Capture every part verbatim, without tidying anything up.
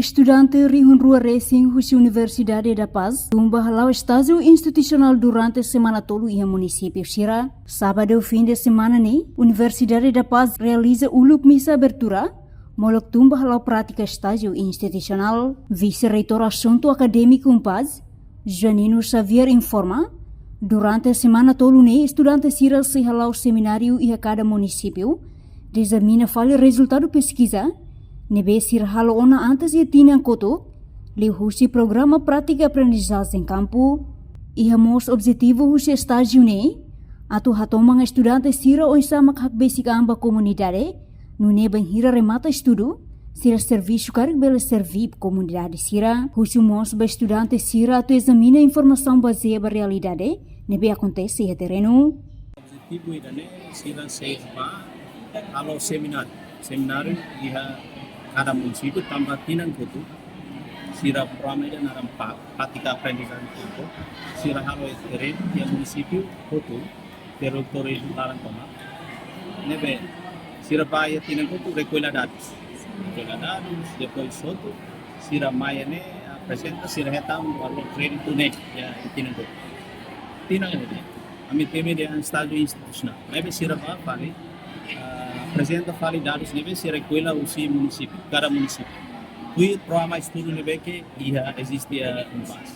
Estudante rihun rua resin husi Universidade da Paz tun ba hala'o estájiu institusionál durante semana tolu iha munisípiu sira. Sábadu fin de semana ne'e, Universidade da Paz realiza uluk misa abertura, molok tun ba hala'o prátika estájiu institusionál. Vise-Reitór Asuntu Akadémiku UNPAZ, Joanino Xavier informa, durante semana tolu ne'e estudante sira sei hala'o semináriu iha kada munisípiu, dezamina fali rezultadu peskiza ne'ebé sira halo ona antes iha tinan kotuk, liuhusi programa prátika aprendizajen kampu. Iha mós objetivu husi estájiu ne'e atu hatoman estudante sira oinsá mak hakbesik an ba komunidade, nune'e bainhira remata estudu, sira servisu karik bele serví komunidade sira. Husu mós ba estudante sira atu ezamina informasaun bazeia ba realidade ne'ebé akontese iha terrenu. Objetivu ida-ne'e sira sei ba halo semináriu. Semináriu iha kada munisípiu tanba tinan kotuk. Sira programa ida naran PAK, Prátika Aprendizajen Kampu. Sira halo iha terrenu iha munisípiu hotu, territóriu laran tomak. Ne'ebé sira ba iha tinan kotuk rekolla dadus. Rekolla dadus, depois hotu, sira mai ne'e aprezenta, sira hetan valór kréditu ne'e iha tinan kotuk. Tinan ne'e, ami temi dehan estájiu institusionál. Ne'ebé sira ba fali, ah, aprezenta fali dadus ne'ebé sira rekolla husi munisípiu, kada munisípiu. Tuir programa estudu ne'ebé ke iha eziste iha UNPAZ.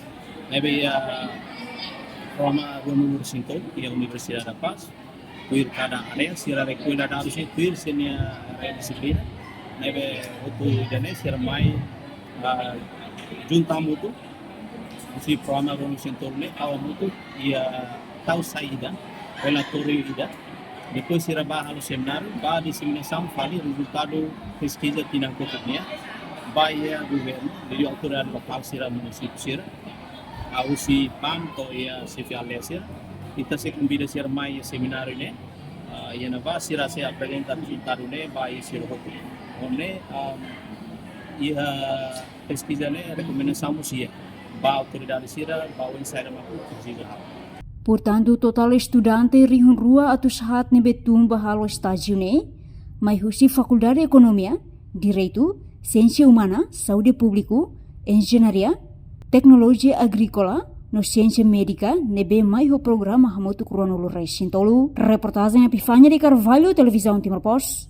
Ne'ebé iha programa rua nulu resin tolu iha Universidade da Paz. Tuir kada área sira rekolla dadus ne'e tuir sira-nia área dixiplina. Ne'ebé hotu ida-ne'e sira mai, ah, junta hamutuk husi programa rua nulu resin tolu ne'e, tau hamutuk iha, tau sai ida, relatóriu ida. Depois sira ba halo semináriu, ba diseminasaun fali rezultadu peskiza tinan kotuk nian ba iha governu, liuliu autoridade lokál sira, munisípiu sira, ah, husi PAM to'o iha xefe aldeia sira. Ita sei konvida sira mai iha semináriu ne'e, ah, iha ne'ebá sira sei aprezenta rezultadu ne'e ba iha sira hotu. Nune'e, ah, iha peskiza ne'e rekomendasaun mós iha ba autoridade sira, ba oinsá mak presiza halo. Portantu, totál estudante rihun rua atus haat ne'ebé tun ba halo estájiu ne'e mai husi Fakuldade Ekonomia, Direitu, Siénsia Umana, Saúde Públiku, Enjeñaria, Teknolojia Agríkola no Siénsia Médika ne'ebé mai ho programa hamutuk rua nulu resin tolu. Reportajen Epifania de Carvalho, Televizaun Timor Post.